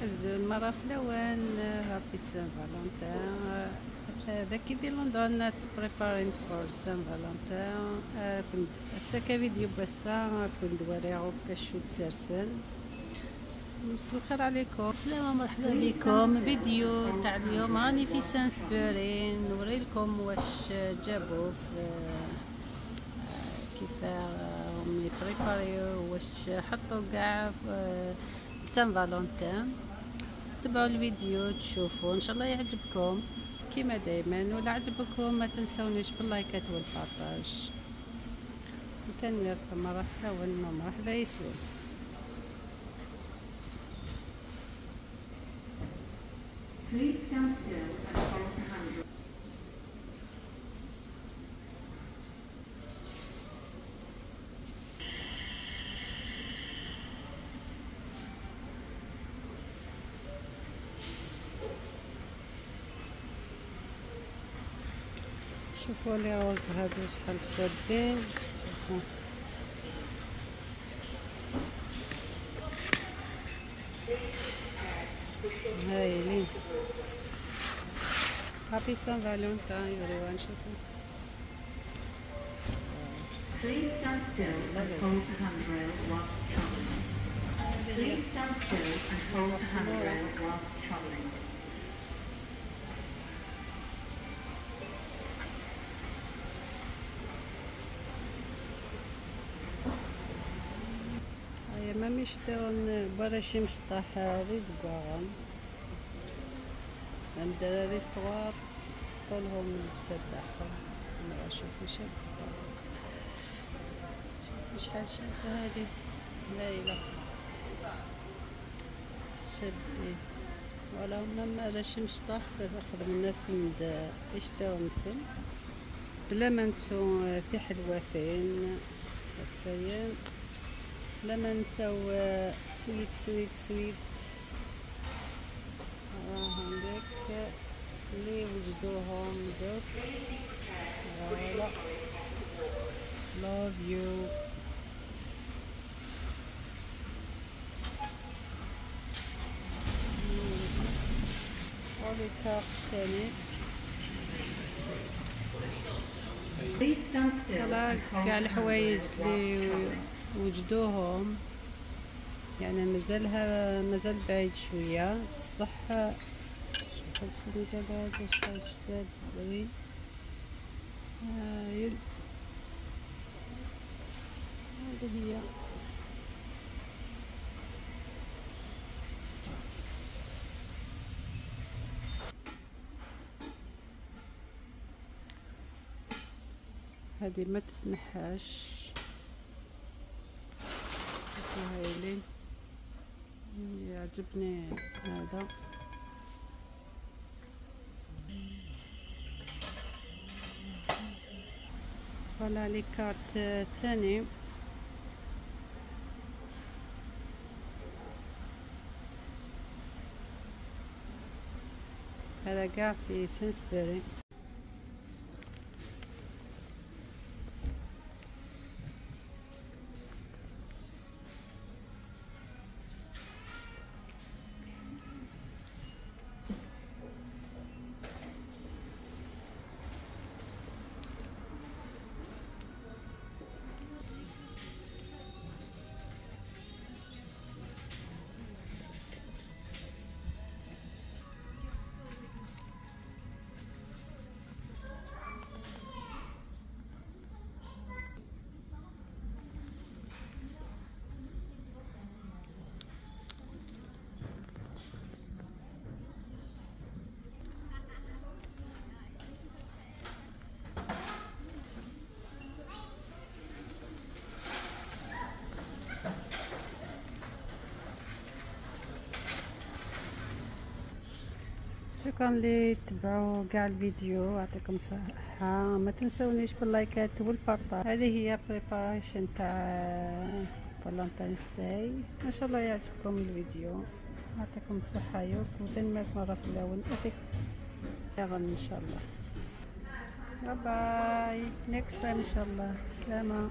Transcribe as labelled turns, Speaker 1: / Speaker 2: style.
Speaker 1: Azul مرة فلون happy Saint Valentin. ذاكي دي لندن preparing for Saint Valentin. كنت السكا فيديو بس كنت وريعو كشو تسرسن. مساء الخير عليكم، السلامة، مرحبا بكم. فيديو تاع اليوم راني في Sainsbury، نوري لكم واش جابوا في كيف هم يبريباريو واش حطوا كاع Saint Valentin. تبعوا الفيديو تشوفوا، ان شاء الله يعجبكم كما دائما. ولا عجبكم ما تنسونيش باللايكات وال partage. وتنمر مرحبا مرحبا يسوي.
Speaker 2: Please stand still and hold the handrail.
Speaker 1: شوفوا les roses هادو شحال شابين، شوفوا هايلين. Happy Saint Valentin everyone. شوفوا.
Speaker 2: Please stand still and hold the handrail whilst travelling. Please stand still and hold the handrail whilst travelling.
Speaker 1: هيا ما مشتون برا شي مشطح ريزكوغن عند الدراري الصغار طولهم اللبسة تاعهم. شوفوا شابة، شوفوا شحال شابة هادي، هايلة شابين. ولا هما راه شي مشطح تاخذ من الناس عند اشتاونسن بلا ما نسو في حلوتين تسيان، بلا ما نساو sweet sweet sweet. راه عندك اللي وجدوهم دوك. voilà love you. و les cartes تاني. voilà كاع الحوايج اللي وجدوهم، يعني مازالها مازال بعيد شويه بصح. شوفوا الخديجه هذا شحال شباب زوين هايل. هذه هي هذه ما تتنحاش. هايلين، يعجبني هذا. voilà les cartes تاني. هذا كاع في Sainsbury. شكرا اللي تبعوا كاع الفيديو، يعطيكم الصحة. ما تنسونيش باللايكات وال partage. هذه هي preparation تاع Valentine's Day. ان شاء الله يعجبكم الفيديو، يعطيكم الصحة يوك وثاني مرة في اللون ان شاء الله. bye bye next time ان شاء الله. سلامة.